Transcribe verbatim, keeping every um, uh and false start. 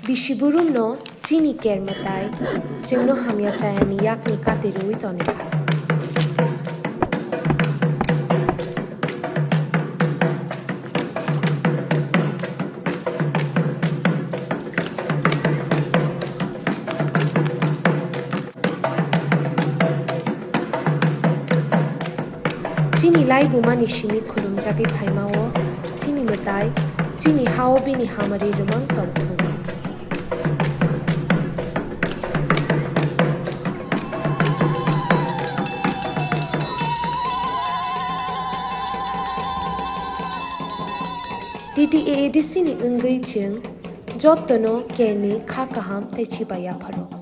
Bisi burumno chini ker mwtai chwngno hamya chayani yakni kati rwui tonikha. Chini laibumani simi khulumjagwi phaima-o chini mwtai chini ha-o bini hamari rwmang tongthung. T T A A D C ni wngwi chwng jottono kerni kha kaham tei chiba yapharok.